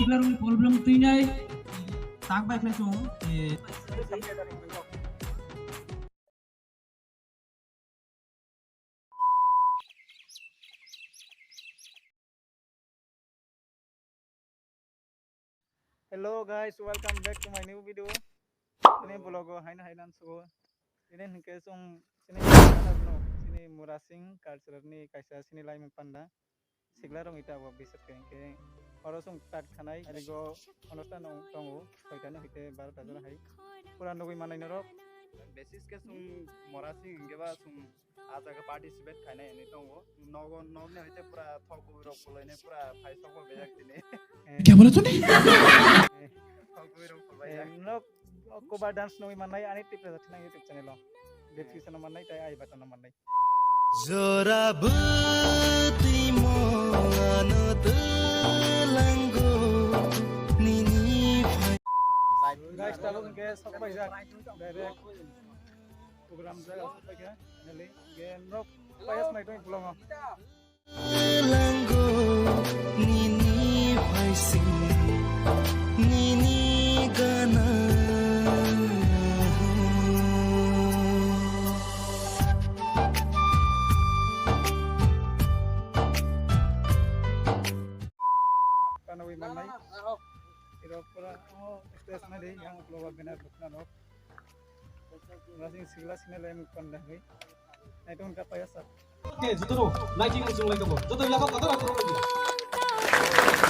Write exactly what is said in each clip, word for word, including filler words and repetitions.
Siklarokni problem twinai tak bai khlai chwng, eh. Hello guys, welcome back to my new video. Ini vlog o haino haino ang sugo. Ini hingke song sini sini Murasing culture ni kaisa sini laimung panda. Sikla rong ita bo bisat ke hingke oro song start khanai arigo onustan tongo soita no hingke barota jora hai pura nugui manai norok. Basis ke song Murasing hingke ba song Ah jaga participate khainai hinwi tongo. Nogo, nokni hai tei pura thok kubui rok kwlainai, pura phai sok bo bejak tini. Kya bola tune? Thok kubui rok kwlai. Eh, nok cover dance nugui mannai ani Tipra Jathina YouTube channel o. Description o mannai tei I button o mannai. Jora bwtwi mano twlango nini phai. Guys, tabuk hwnkhe sok paijak direct. Program jaga o sokphaikha, neli, ge norok payas nai tong bolongo. Lango nini phaising, nini gana. Kanwi mannai. Irok pura, oh, stage nai di, yang upload banner dukna rok.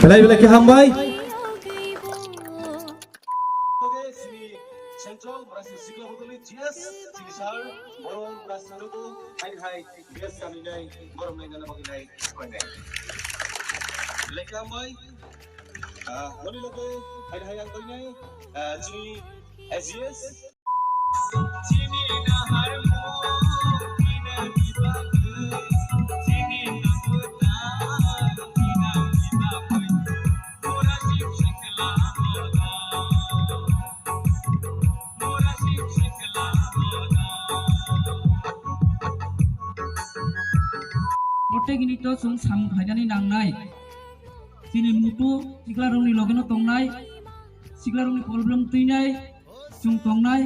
Belai belai khe hambai. Central Brazil sikla bodoli G S chini sir, boro Brazil joto hai hai G S kami nai borom nai nana bagi nai koi nai. Belai khe hambai. Ah, boni logo hai hai ang koi nai, ah, chini S G S. Protekni to chwng samung khlainani nangnai. Chini muitu siklarokni logeno tongnai, siklarokni problem twinai chwng tongnai.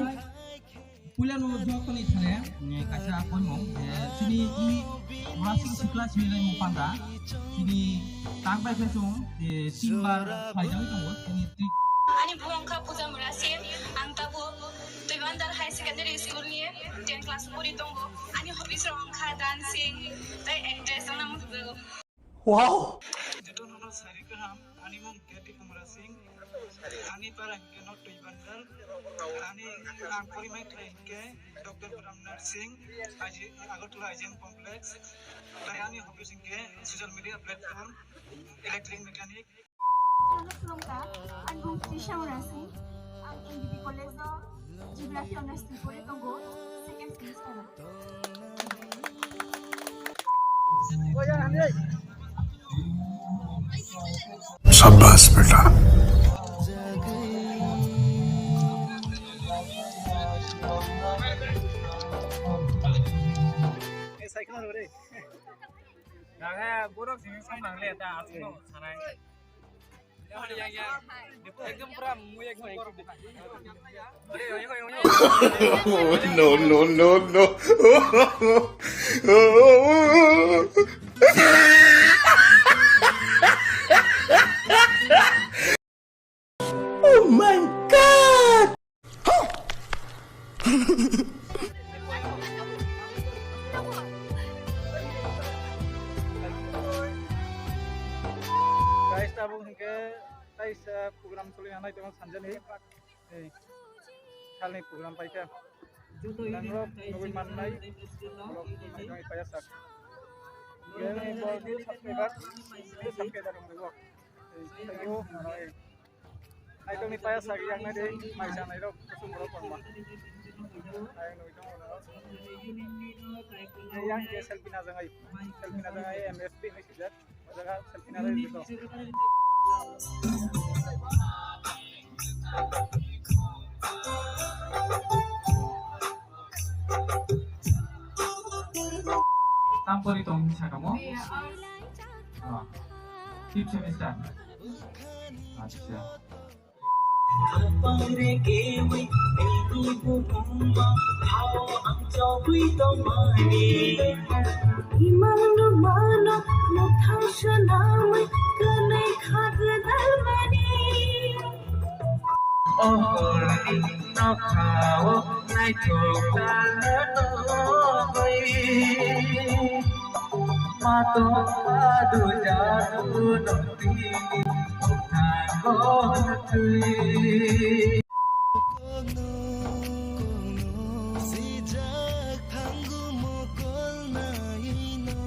Puilano joktoni thane, eh, kaisa poimung, eh, chini i Murasing sikla sinilai mung panda, chini tang bai khe chwng, eh, tinbar khlaijagwi tongo, chini tri- Ani bumung wngkha Puja Murasing, ang tabuk Twibandar High Secondary School ni ten class pori tongo. Ani hobbies rok wngkha dancing, tei actress wngna muchungjago. Wow! Jotono no sari kaham, ani mung Debdip Murasing, ani para hingke no Twibandar, ani ang porimai khlai hingke Doctor Bram Nursing, I G, Agartala I G M Complex, tai ani hobbies hingke social media platform, electric mechanic. Ano khulumkha, ang bung Trisha Murasing, ang M B B College o Geography Honours ni pore tongo, second semester o. शाबाश बेटा। Borok sini samang le ta asno sanai. Ekdom pura mui ekdom borok. No, no, no, no. Oh my God! Guys, tabuk hingke kaisa program choli hanai tongma sanjani. Ei, salni program paikha. Nangrok nugui mannai, vlog nugui paya sak. Subscriber, subscriber rok. Naitokni paya sak yang nai de, mai janai rok, kusum rok korma. Yang ke selfie na jangai, selfie na jangai, M S P hai sijak, o jaga selfie na jangai dito. Pori tong sakamo? Ah, fifth semester. Acha. Imang no mano, muthang shanamai, kanai khagdal mani. O horni nokhao naithok talano bai. Mato adu jadu no tini mukhango twi. Sijak thangu mokol naino.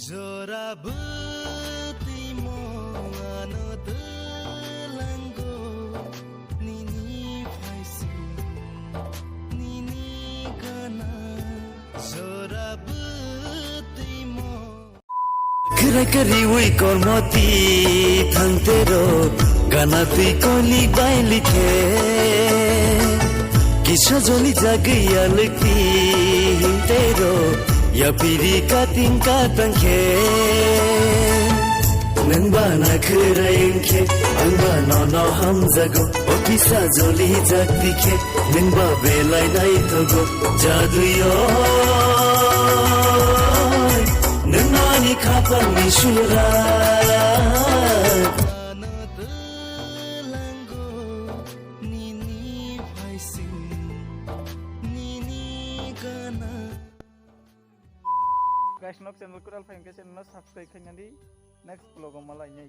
Jora bwtwi mo ano twlango, nini phaising, nini gana. Jora bwtwi mo. Khwrai kwrwiwi kormo twi thangtero, gana twi kolik bailikhe. Kisa joli jagwi alwk twi hintero, yapiri kating katang khe. Nwng ba na khwrai wngkhe, ang ba nono hamjago, o kisa joli jak twi khe. Nwng ba belai naithogo, jadui o. Nwng ani khapangni surai. Guys, nok channel kwtal phai hwnkhe channel no subscribe khainani, next vlog o malainai.